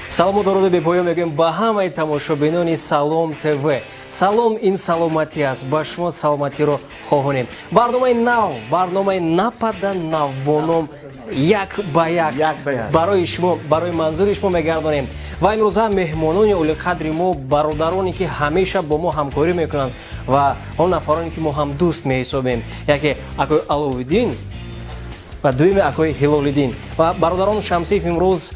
Салому дуруди бепоён мегӯем ба ҳамаи тамошобинони Салом ТВ. Салом ин саломатӣ аст, ба шумо саломатиро хоҳонем. Барномаи нав, барномаи напада нав бо ном «Як ба як» барои шумо, барои манзури шумо мегардонем. Ва имрӯза меҳмонони олиқадри мо, бародароне ки ҳамеша бо мо ҳамкорӣ мекунанд ва он нафароне ки мо ҳам дӯст меҳисобем, яке акои Аловиддин ва дуюми акои Ҳилолиддин. Ва бародарон Шамсиев имрӯз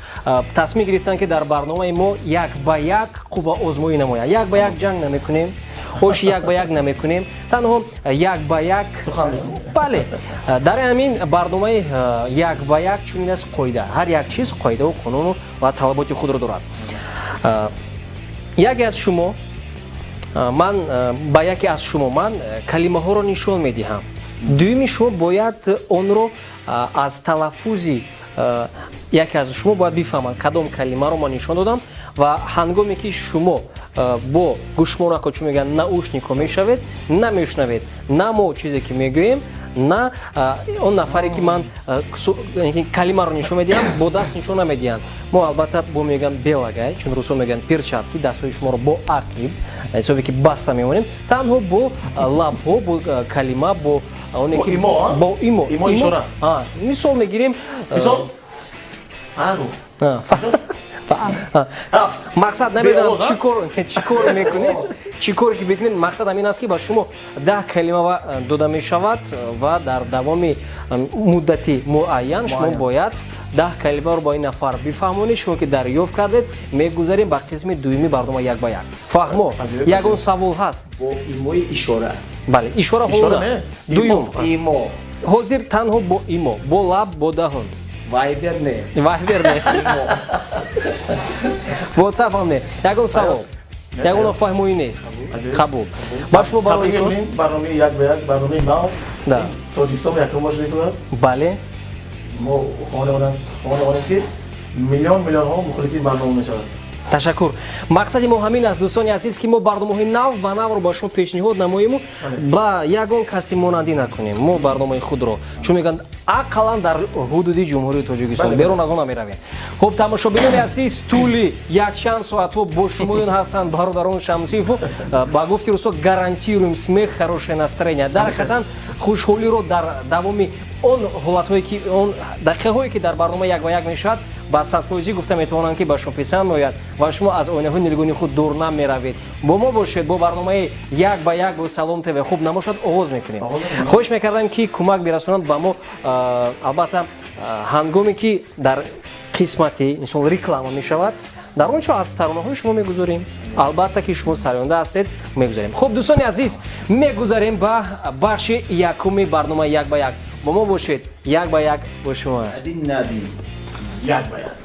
тасмим гирифтанд, ки дар барномаи мо як ба як қувваозмоӣ намоянд. Як ба як ҷанг намекунем, оши як ба як намекунем, танҳо як ба як. Бале, дар ҳамин барномаи «Як ба як» чунин аст қоида: ҳар як чиз қоидаву қонуну ва талаботи худро дорад. Яке аз шумо ман, ба яке аз шумо ман калимаҳоро нишон медиҳам, дуюми шумо бояд онро аз талаффузи яке аз шумо бояд бифаҳмад, кадом калимаро ман нишон додам. Ва ҳангоме ки шумо бо гӯшмонако, чӣ мегӯянд, наушнико мешавед, намешунавед на мо чизе ки мегӯем, на он нафаре ки ман калимаро нишон медиҳам, бо даст нишон намедиҳанд. Мо албатта бо мегӯям белагай, чун русо мегӯянд перчатки, дастҳои шуморо бо ақиб ҳисобе ки баста мемонем, танҳо бо лабҳо, бо калима, бо оне ки бо имо. Мисол мегирем. Мисол. Мақсад намедонам, чӣ кор мекунед, чӣ коре ки мекунед, мақсад ҳамин аст, ки ба шумо 10 калима дода мешавад ва дар давоми муддати муайян шумо бояд 10 калимаро ба ин нафар бифаҳмонед. Шумо ки дарёфт кардед, мегузарем ба қисми дуюми барнома «Як ба як». Фаҳмо? Ягон савол ҳаст? Бо имои ишора? Бале, ишора. Ҳоло дуюм. Имо. Ҳозир танҳо бо имо, бо лаб, бо даҳон. Вайбер не? Вайбер не, Ватсап ҳам не. Ягон савол, ягон нофаҳмоӣ нест? Қабул ба шумо. Барои барномаи «Як ба як», барномаи нав, Тоҷикистон якум бор шуда истодааст. Бале. Мо хоҳонем, ки миллион миллионҳо мухлиси барнома мешавад. Ташаккур. Мақсади мо ҳамин аст, дӯстони азиз, ки мо барномаҳои нав ба навро ба шумо пешниҳод намоему ба ягон касе монандӣ накунем. Мо барномаи худро, чун мегӯянд, ақаллан дар ҳудуди Ҷумҳурии Тоҷикистон, берун аз он намеравем. Хуб, тамошобинони азиз, тӯли якчанд соатҳо бо шумоён ҳастанд бародарон Шамсиеву. Ба гуфти русо, гарантируем смех, хорошее настроение, дар ҳақиқатан хушҳолиро дар давоми он ҳолатҳое ки, он дақиқаҳое ки дар барнома «Як ба як» мешавад, ба 100-фоизӣ гуфта метавонам, ки ба шумо писанд меояд ва шумо аз оинаҳои нилгуни худ дур намеравед. Бо мо бошед, бо барномаи «Як ба як», бо Салом ТВ. Хуб намошад, оғоз мекунем. Хоҳиш мекардам, ки кӯмак бирасонанд ба мо. Албатта, ҳангоме ки дар қисмати мисол реклама мешавад, дар он ҷо аз таронаҳои шумо мегузорем. Албатта ки шумо сароянда ҳастед, мегузорем. Хуб, дӯстони азиз, мегузарем ба бахши якуми барномаи «Як ба як». Бо мо бошед, «Як ба як» бо шумо аст. Один на один. Як ба як.